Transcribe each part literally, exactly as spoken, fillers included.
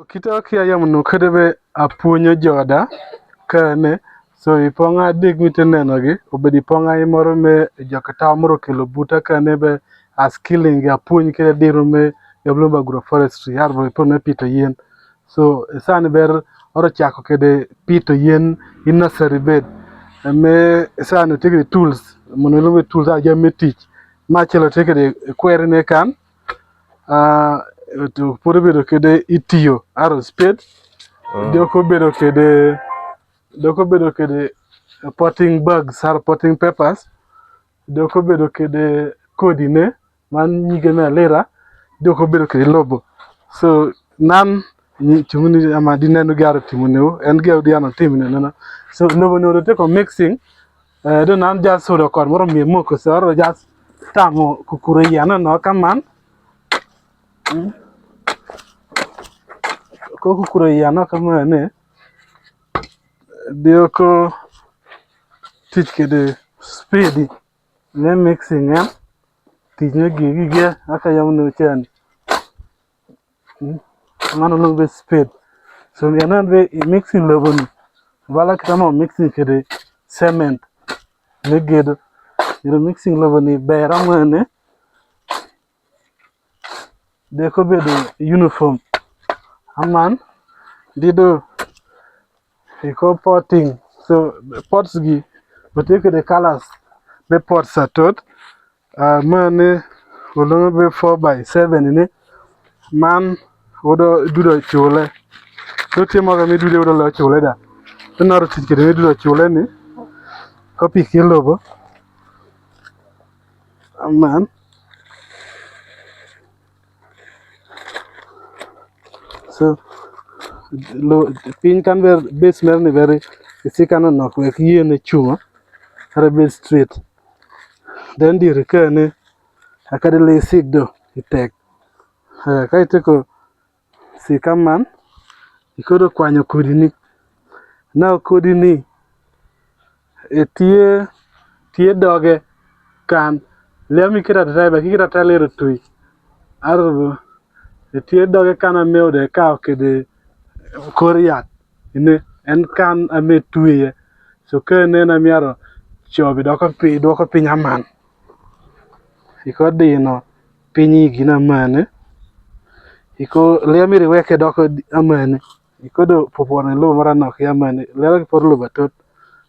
Kite ki a yam nu kede be a puonyo jø da kane. So i pong a dik mi te neno gi, obedi pong a i moro me jø kata moro kelo buta kane be a skilling a puonyo kede diru me ya lumba agroforestry, ar bo i pong me pito yien. So, sani ber oro chako kede pito yien i nursery bed. Me sani te kede tools, mono lumbe tools a ja me tich. Ma chelo te kede kweri ne kan, ah, to puro bedo kede itiyo, aro spade. Mm. Doko bedo kede, doko bedo kede potting bags, aro potting papers. Doko bedo kede kodine, man nyige me alira, doko bedo kede lobo. So, nan, ni chunguni ama di nenu garo timune, en garo di ano timune neno. So, lobo no te ko mixing, eh, do nan just so do kor moro mi moko, so ro just tamo kukuro yien no kaman. Mm. Ko kukuro yien no kaman ne. Doko tich kede spade. Ne mixing en, tich ne gi, gi, gi, aka yam no chen. Hmm? Mano lumbe spade. So, mi anan be mixing lobo ni. Bala kita mo mixing kede cement. Ne gedo. Iro mixing lobo ni bera mane. Deko bedo uniform. Aman, dido, iko potting. So, pots gi, but iko de colors, be pots a tot. Ah, mane, olongo be four by seven ni. Man, odo dudo chule. Do timo ga mi dude odo lo chule da. Naro tich kede mi dudo chule ni. Ko pi kelo bo. Aman. So, lo, piny kan ber, base mer ni ber, isi kan nok wek yien ne chuma, kare bed straight. Then di rika ne, akade le sik do, itek. Eh, ka iteko sik kaman, ikodo kwanyo kodini. Na kodini, e tie, tie doge kan, lemi kira tata be, kira tata lero tui. Arbo, e tie doge kan a meu de ka kede kor yath. Ine, en kan a me tui ye. So ke ne na miaro, chobi doko pi, doko piny aman. Iko dino, piny gina mane. Iko lemi riweke doko amane. Iko do popone lo mara nok ya mane. Lera ki por lo batot.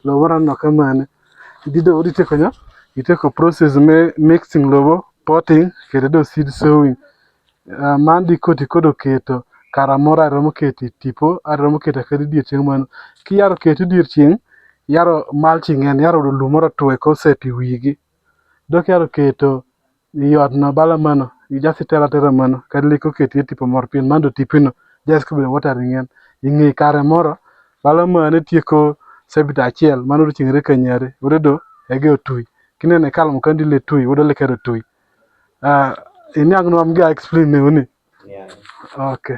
Lo mara nok amane. Dido di teko nya. Iteko process me mixing lobo, potting, kede do seed sowing. Ah, man di koti kodo keto. Kara mora romo keti tipo, a romo keta kedi dier chieng' mano. Ki yaro keti dier chieng', yaro mulching en, yaro do lumora tue ko seti wigi. Dok yaro keto yot no bala mano, i just tera tera mano, kadi liko keti e tipo mor pin, mando tipino, just ko bedo watering en. Ingi kare moro, bala mano tieko sabit achiel, mano do chingre kanyari, udo do, ege otui. Kinene kal mo kandi le tui, udo le kero tui. Ah, ini ang nuam ga explain ne uni. Yeah. Okay.